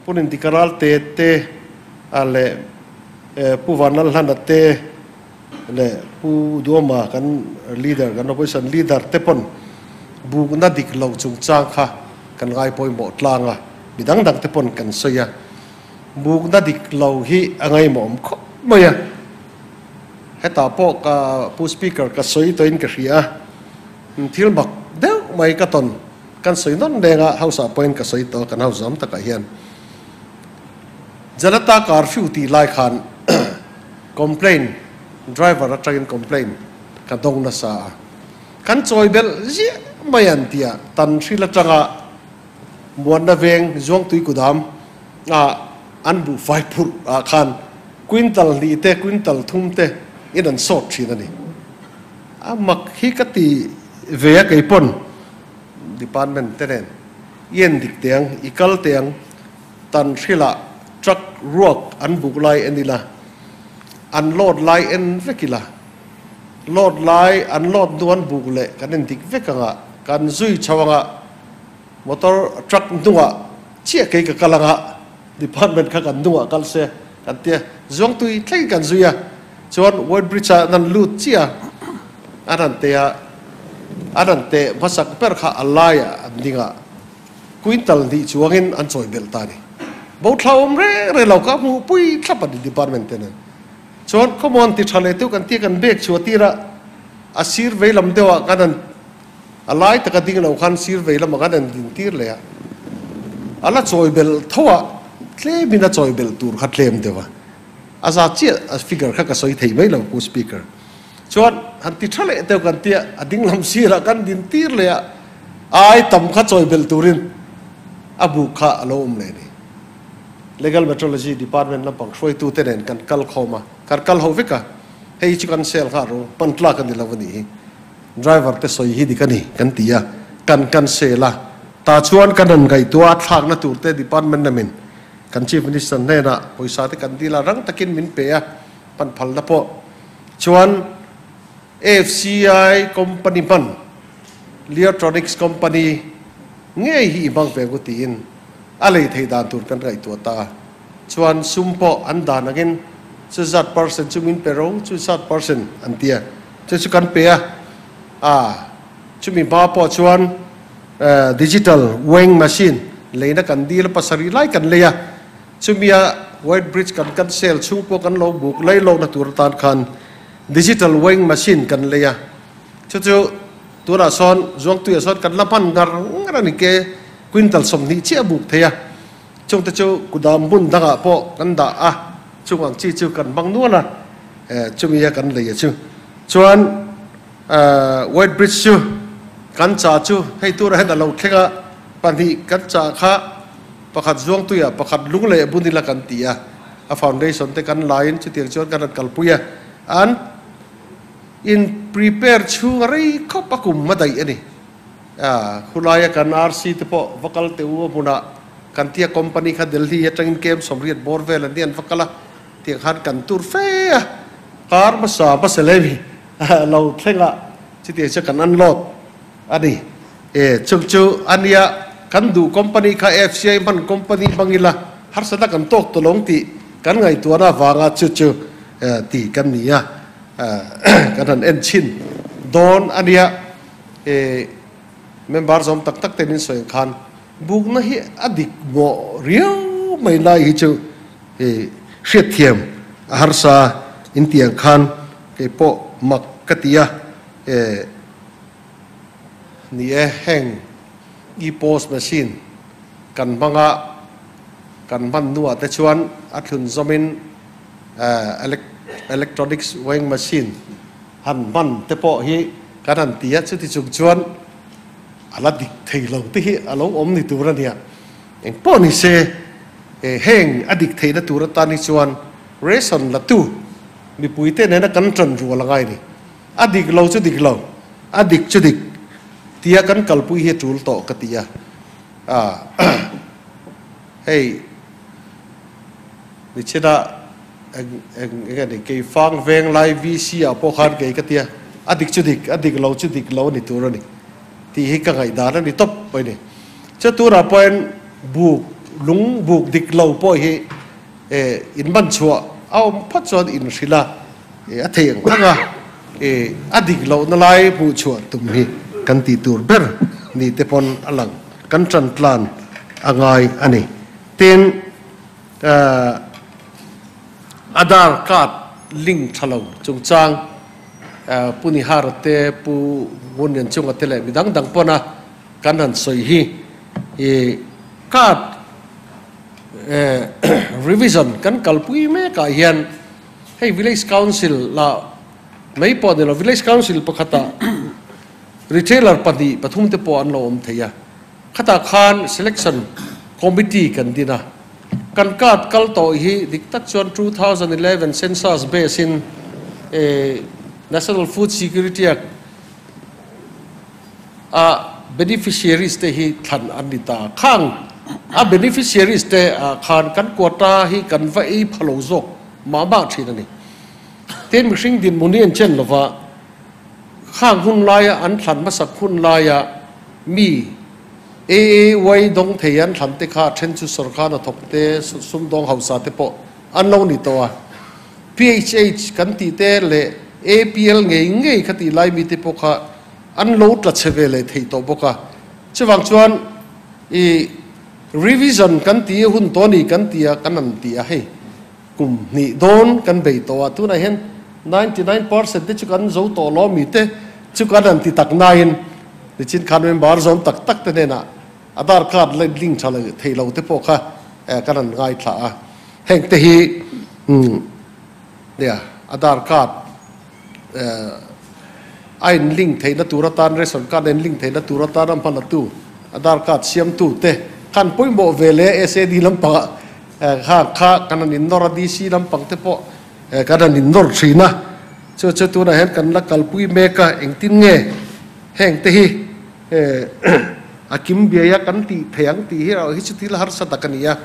Pu Rindika Ralte te a leh Pu Vanlalhlana te leh Pu Duama kan leader kan opposition leader te pawn bukna dik lo chungchang kha kan ngai pawimawh tlang a, mi dang dang te pawn kan sawi a, bukna dik lo hi a ngaihmawh awm khawp mai a, hetah pawh ka Pu Speaker ka sawi tawhin ka hria a, thil mak deuh mai ka tawn kan sawi nawn reng a, House ah pawhin ka sawi tawh a, kan House zawm takah hian Janata curfew tih lai khan complaint driver atangin complaint ka dawng nasa a, kan chawi belh ziah mai an ti a, tan hril atanga Muanna veng Zuangtui kudam ah an buhfai phurh ah khan quintal hnih te quintal thum te in an sawt thin a ni. A mak hi ka ti ve a keipawn department te nen i en dik teh ang, i kal teh ang, tan hrilah truck ruak an buk lai en ila, an load lai en vek ila, load lai an load hnu an buk leh kan en dik vek anga, kan zui chho anga motor truck hnungah chiah kei ka kal anga department kha kan hnungah kal se kan tia, zuangtui thlengin kan zui a, chuan White Bridge ah an lut chiah a, an han teh a, an han teh hmasak ber kha a laiah an ding a. Quintal hnih chuangin an chawi belh ta a ni. Bo thla awm reng reng lo kha hmuh pui thlap a ni department te nen. Chuan khawmuan ti tha leh deuh kan tia kan bag chhuah tir a, a sir vei lam deuh ah kan han a lai taka ding lo khan sir vei lamah kan han din tir leh a, a la chawi belh tho a, tlem in a chawi belh tur kha tlem deuh a, a za chiah a figure kha ka sawi thei mai lo Pu Speaker. Chuan han ti tha leh deuh kan tia a ding lam sir ah kan din tir leh a, ai tam kha chawi belh turin a buk kha a lo awm leh a ni. Legal Metrology Department lampang hruaitute nen kan kal khawm a, kan kal ho vek a, hei chu kan sel nghal ru, hman tlak a ni lo a nih hi, driver te sawi hi dik a ni kan ti a, kan kan sel a, tah chuan kan han ngaihtuah a thlakna tur te department lamin kan Chief Minister hnenah pawisa te kan dil a, rang takin min pe a, pan phalna pawh chuan AFCI company hman Leotronics company ngei hi i hmang ve ngu tiin a lei thei dan tur kan ngaihtuah ta a. Chuan sum pawh an dan angin chu zat percent chu min pe ro, chu zat percent an ti a, chu chu kan pe a. A chumi hma pawh chuan digital weighing machine leina kan dil a, pasarih lai kan lei a. Chumia White Bridge kan kan sel chhung pawh kan lo buk lei lohna tur atan khan digital weighing machine kan lei a, chu chu tunah sawn Zuangtuiah sawn kan la hman ngar ngar a ni ke quintal 20 chiah a buk thei a, chungte chu kudam hmun dangah pawh kan dah a, chung ang chi chu kan hmang nual a, chumia kan lei a chu chuan White Bridge chu kan cha chu hei turah hian a lo thleng a, pahnih kan cha kha. Pakhat Zuangtuiah pakhat lung leh bun ila kan ti a, a foundation te kan laiin chutiang chuan kan rawn kalpui a, an in prepare chhung a rei khawp a kum a daih a ni. A khulaia kan RC te pawh va kal teh u a hmunah kan tia company kha Delhi atangin kem 80 bawr vel an ni an va kal a, tiang khan kan tur fe a, kar hmasa hmasa leh mi lo thleng a chutiang chuan kan unload a ni. E, chung chu a nia, kan duh company kha FCI hman company hmang ila harsatna kan tawk tawh lo tih kan ngaihtuahna avanga chu chu tih kan ni a, kan han en chhin dawn a nia. E, member zawm tak tak te min sawi ang khan bukna hi a dik mawh riau mai lai hi chu e hriatthiam a harsa in tih ang khan kei pawh mak ka ti a, e. Ni e, heng e-post machine kan hmang a, kan hman hnuah te chuan a thlun zawmin electronics weighing machine han hman te pawh hi kan han ti a, chuti chung chuan a la dik thei lo te hi a lo awm ni tur a nia. Engpawh ni se, heng a dik theihna tur atan hi chuan ration la tu mipuite nena kan tan rual a ngai a ni. A dik lo chu dik lo, a dik chu dik tia kan kalpui hi a tul tawh ka ti a. Hei nichina eng eng eng a ni kei fang veng lai VC ah pawh khan kei ka ti a, a dik chu dik, a dik lo chu dik lo a ni tur a ni tih hi ka ngaihdan a ni tawp mai ni. Chu turah pawhin buk lung buk dik lo pawh hi in man chhuah a awm phawt chuan in hrilh a, a thei ang ang a, a dik lohna lai hmuh chhuah tum hi kan tih tur ber ni te pawn a lang, kan tan tlan a ngai a ni. Tin, Aadhaar card link tha lo chungchang Pu Nihara te, Pu Ngunlianchunga te leh midang dang pawna kan han sawi hi i card revision kan kalpui mekah hian hei Village Council la mai pawh ni lo, Village Council pakhatah retailer pahnih pathum te pawh an lo awm thei a. Khatah khan Selection Committee kan din a, kan card kal tawh hi dik tak chuan 2011 Census base in National Food Security Act a beneficiaries te hi thlan an ni ta. Khang a beneficiaries te ah khan kan quota hi kan va ei pha lo zawk mah mah thin a ni. Tin, mihring dinhmun hi an chen lova, khang hun laia an thlan hmasak hun laia mi AAY dawng thei an thlan te kha a then chu sawrkar hnathawk te, sumdawng hausa te pawh an lo ni tawh a. PHH kan tih te leh APL ngei ngei kha tih lai mite pawh kha an lo tla chhe ve leh thei tawh bawk a. Chuvang chuan i revision kan ti hun tawh a ni kan ti a, kan han ti a hei kum hnih dawn kan bei tawh a, tunah hian 99% te chu kan zo tawh lo mi te chu kan han ti tak nain nichin khan member zawm tak tak te hnenah Aadhaar card link tha thei lo te pawh kha kan han ngaithla a. Heng te hi nia Aadhaar card a in link theihna tur atan ration card a in link theihna tur atan a hman atu Aadhaar card siamtu te khan pawimawh ve leh SAD lampangah kha kha kan han innawr a DC lampang te pawh kan han innawr thin a chu chu tunah hian kan la kalpui mek a engtin nge heng te hi A kim biai a kan tih thei ang tih hi erawh hi chu thil harsa tak a ni a.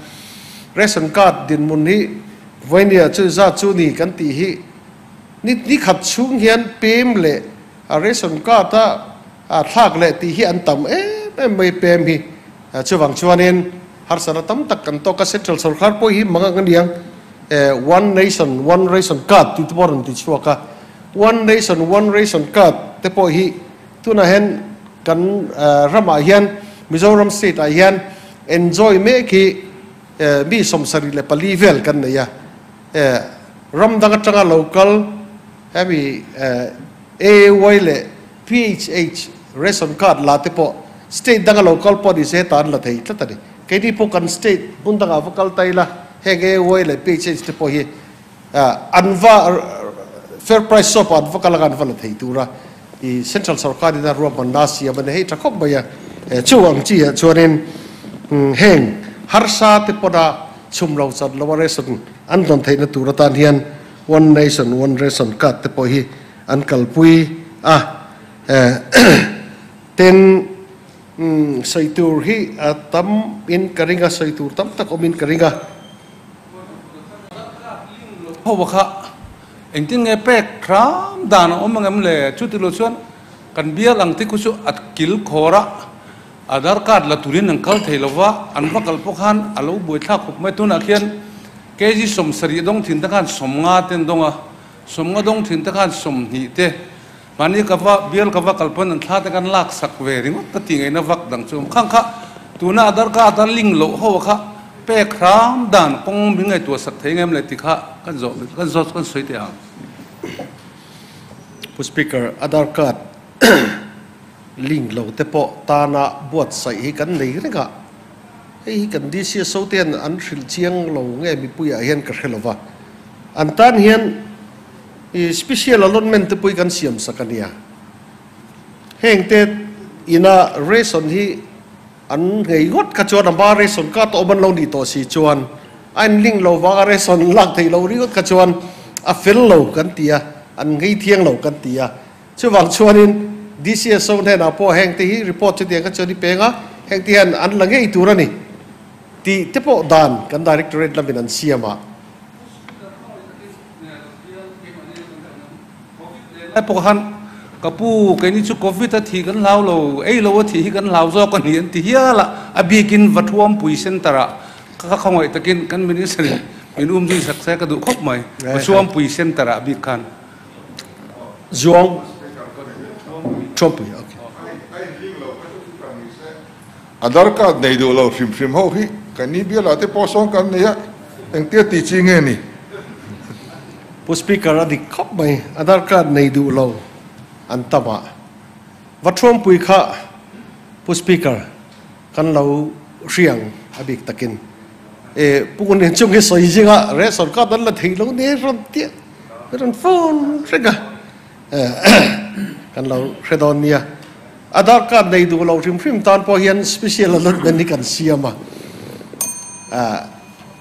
Ration card dinhmun hi vawinia chu zat chu ni kan tih hi ni ni khat chhung hian pem leh a ration card a thlak leh tih hi an tam em em mai pem hi. Chuvang chuanin harsatna tam tak kan tawk a, Central sawrkar pawh hi mang ang a niang One Nation One Ration Card tih te pawh a rawn ti chhuak a. One Nation One Ration Card te pawh hi Tunah hian kan ramah hian Mizoram state ah hian enjoy mek hi mi 74 vel kan nei a, ram dang atanga lo kal hemi AAY leh PHH ration card la te pawh state danga lo kal pawh ni se heta an la thei tlat a ni. Keini pawh kan state hmun dangah va kal ta ila heng AAY leh PHH te pawh hi An va fair price shop ah an va kal anga an va la thei tur a, i central sorkar in a ruahmanna a siam a ni hei tha khawp mai a, chu ang chi ah chuanin heng harsa te pawna chhum lo chan lo a ration an dawn theihna tur atan hian one nation one ration card te pawh hi an kalpui a, tin sawi tur hi a tam in ka ring a, sawi tur tam tak awm in ka ring a. Ho kha engtin nge pek hram dan a awm angem le? Chuti lo chuan kan bial ang te khu chu a kil khawr a, Aadhaar card la turin an kal thei lova, an va kal pawh khan a lo buaithlak khawp mai. Tunah khian kg 70 dawng thin te khan 50 te an dawng a, 50 dawng thin te khan 20 te. Mahni ka va bial ka va kal pawn an thla te kan lak sak ve ringawt ka tih ngaihna vak dang chu khang kha tuna Aadhaar card a link loh ho kha pek hram dan kawng min ngaihtuah sak thei ngem le ti kha kan zawh kan zawt kan sawi teh ang. Pu Speaker, Aadhaar card link lo te pawh tana buatsaih hi kan nei reng a, hei hi kan DCSO te hian an hrilh chiang lo nge mipuiah hian ka hre lo va, an tan hian I special allotment te pawh hi kan siam sak a nia. Heng te ina ration hi an nghei ngawt kha chuan a hma ration card awm an lo nih tawh si chuan a in link lo vanga ration lak theih loh ringawt kha chuan a fel lo kan ti a, an nghei thiang lo kan ti a. Chuvang chuanin DCSO hnenah pawh heng te hi report chutiang kha chuan i peng a, heng te hian an la ngei tur a ni tih te pawh dan kan directorate lamin an siam a. Lai pawh khan ka pu keini chu covid a thih kan hlau lo, ei lo a thih hi kan hlau zawk a ni an ti hial a, a bikin Vathuampui Centre ah Kha kha khawngaih takin kan Minister in min um zui sak se ka duh khawp mai. Chuampui Centre ah bik khan. Zuang Chuampui ok. Aadhar card nei duh lo hrim hrim ho hi kan ni bial ah te pawh sawn kan nei a, engtia tih chi nge ni? Pu Speaker a dik khawp mai, Aadhar card nei duh lo an tam a, va Thuampui kha Pu Speaker kan lo hriang a bik takin e Pu Ngun Chung hi sawi zinga ration card an la thei lo nia rawn tia rawn phone reng a kan lo hre dawn nia. Aadhar card nei duh lo hrim hrim tan pawh hian special allotment hi kan siam a,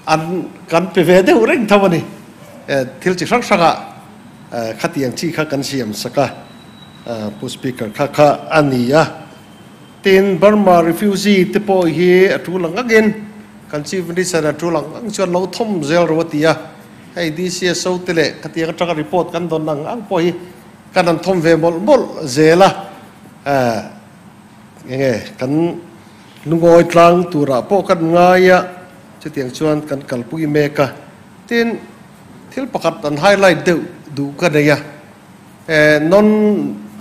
an kan pe ve deuh reng tho a ni. Thil chi hrang hrangah khatiang chi kha kan siam sak a, Pu Speaker kha kha a ni a. Tin, Burma refugee te pawh hi a tul ang angin kan Chief Minister a tul ang ang chuan lo thawm zel ro a ti a. Hei DCSO te leh khatiang atanga report kan dawn ang ang pawh hi kan han thawm ve mawlh mawlh zel a. Enge kan lungawi tlang turah pawh kan ngai a, chutiang chuan kan kalpui mek a. Tin, thil pakhat an highlight deuh duh ka nei a. Non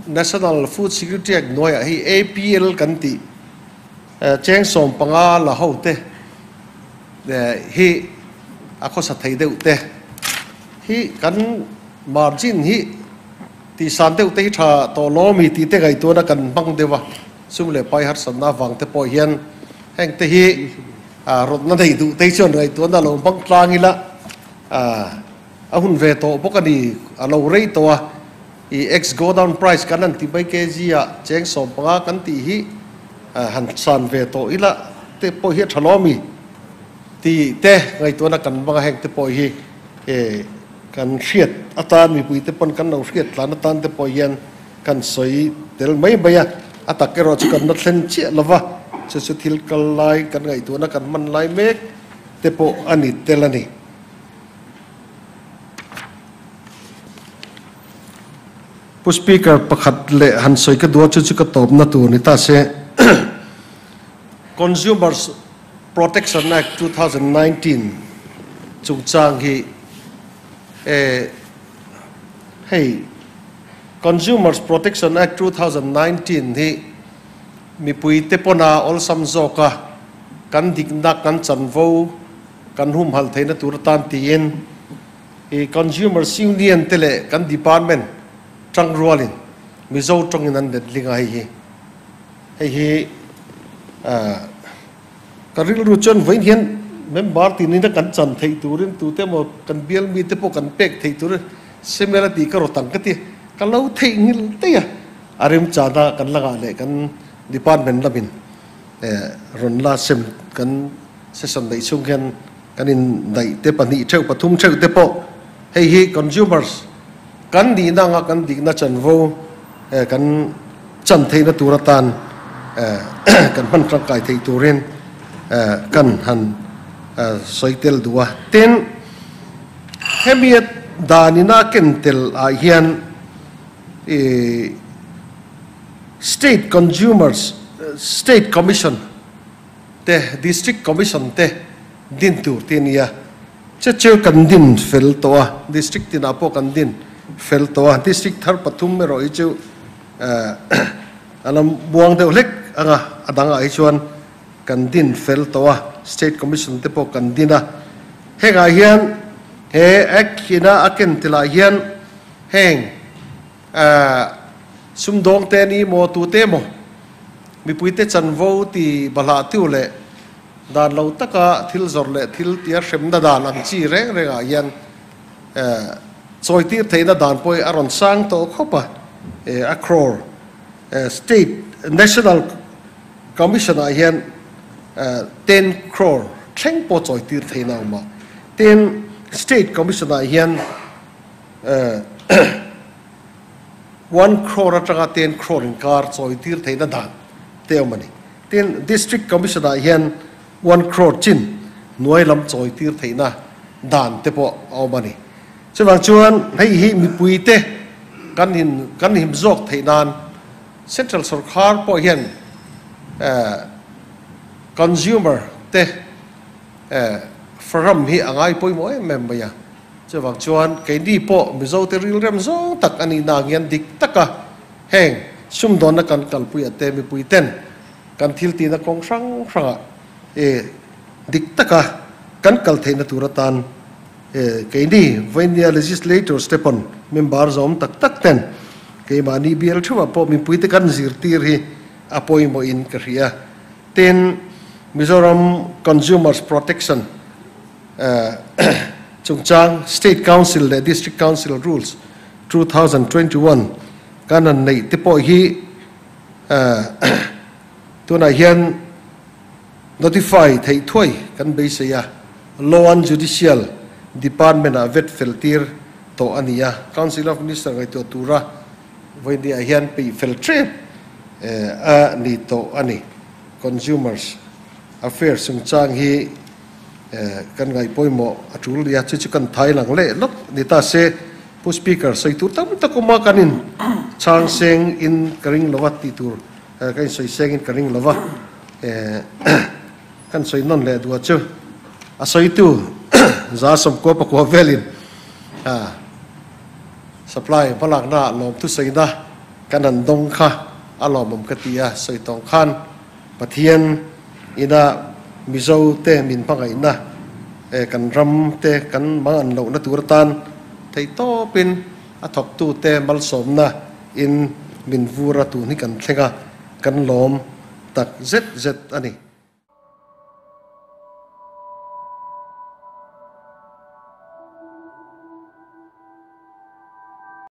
National Food Security Act hnuaiah hei APL kan tih cheng 15 la ho te hi a khawsa thei deuh te hi kan margin hi tihsan deuh te hi tha tawh lo ami tih te ngaihtuahna kan hmang deuh a, sum leh pai harsatna avang te pawh hian heng te hi rawtna nei duh te hi chuan ngaihtuahna lo hmang tlang ila. A hun ve tawh bawk a ni, a lo rei tawh a, i ex go down price kan han ti mai kg ah cheng 15 kan tih hi han san ve tawh ila te pawh hi a tha lo ami tih te ngaihtuahna kan hmang a, heng te pawh hi kan hriat atan mipui te pawn kan lo hriat tlan atan te pawh hian kan sawi tel mai mai a, a tak erawh chu kan la thlen chiah lova, chu chu thil kal lai kan ngaihtuahna kan hman lai mek te pawh a ni tel a ni. Pu Speaker, pakhat leh han sawi ka duh a, chu chu ka tawpna tur ni ta se. Consumers Protection Act 2019 chungchang hi eh hei Consumers Protection Act 2019 hi mipui te pawna awlsam zawka kan dikna kan chanvo Kan humhalh theihna tur atan tiin i Consumers Union te leh kan department tang rualin Mizo tawngin an let ling a hei hi. Hei hi ka rilru chuan vawiin hian member tinin a kan chan theih turin tute emaw kan bial mite pawh kan pek theih turin Samuel a tih ka rawt ang ka ti. Ka lo theihnghilh daih a, a remchana kan la ngah leh kan department lamin rawn la sem kan Session daih chhung hian kan in daih te pahnih theuh pathum theuh te pawh hei hi consumers kan nihna anga kan dikna chanvo kan chan theihna tur atan kan hman tangkai theih turin kan han sawi tel duh a. Tin, hemi danina ken tel ah hian State Consumers State Commission te District Commission te din tur tih a ni a, che chu kan din fel tawh a, District tinah pawh kan din fel tawh a, District thar pathum erawh hi chu a la muang deuh hlek ang a, a dangah hi chuan kan din fel tawh a, State Commission te pawh kan din a, hengah hian he Act ina a ken tilahah hian heng sumdawng te ni maw tute emaw Mipuite chanvo ti bahlah tiu leh dan lo taka thil zawrh leh thil tia hremna dan ang chi reng rengah hian chawitir theihna dan pawh hi a rawn sang tawh khawp a, a crore state national commission ah hian 10 crore thleng pawh chawitir theihna a awm a, tin state commission ah hian 1 crore atanga 10 crore inkar chawi tir theihna dan te awm a ni. Tin, District Commission ah hian 1 crore chin hnuai lam chawi tir theihna dan te pawh a awm a ni. Chuvang chuan hei hi mipui te kan him kan him zawk theih nan Central sorkar pawh hian consumer te. Faram hi a ngai pawimawh em em mai a. Chuvang chuan keini pawh Mizote rilrem zawng tak a nihna ang hian dik taka heng sumdawnna kan kalpuiah te mipui ten kan thil tihna kawng hrang hrangah dik taka kan kal theihna tur atan keini Vainia Legislators te pawn member zawm tak tak ten keimahni bial theuhah pawh mipuite kan zirtir hi a pawimawhin ka hria. Tin, Mizoram Consumers Protection chungchang State Council leh District Council Rules 2021 kan han neih te pawh hi tunah hian notify theih thuai kan beisei a, Law and Judicial Department-ah vet fel tir tawh a ni a, Council of Minister ngaihtuah tura Vawinia hian peih fel tep a ni tawh a ni. Consumers Affairs chungchang hi kan ngaih pawimawh a tul nia, chu chu kan thai lang leh lawk ni ta se. Pu Speaker, sawi tur tam tak awm a, kan in chhang seng in ka ring lo va tih tur kan in sawi seng in ka ring lo va, kan sawi nawn leh duh a chu a sawitu 190 velin Supply hmalakna ah lawmthu sawina kan han dawng kha a lawmawm ka ti a, sawi tawng khan Pathian ina Mizo te min hmangaihna eh kan ram te kan mang an lohna tur atan theihtawpin a thawktu te malsawmna in min vur a tun hi kan thleng a, kan lawm tak zet zet a ni.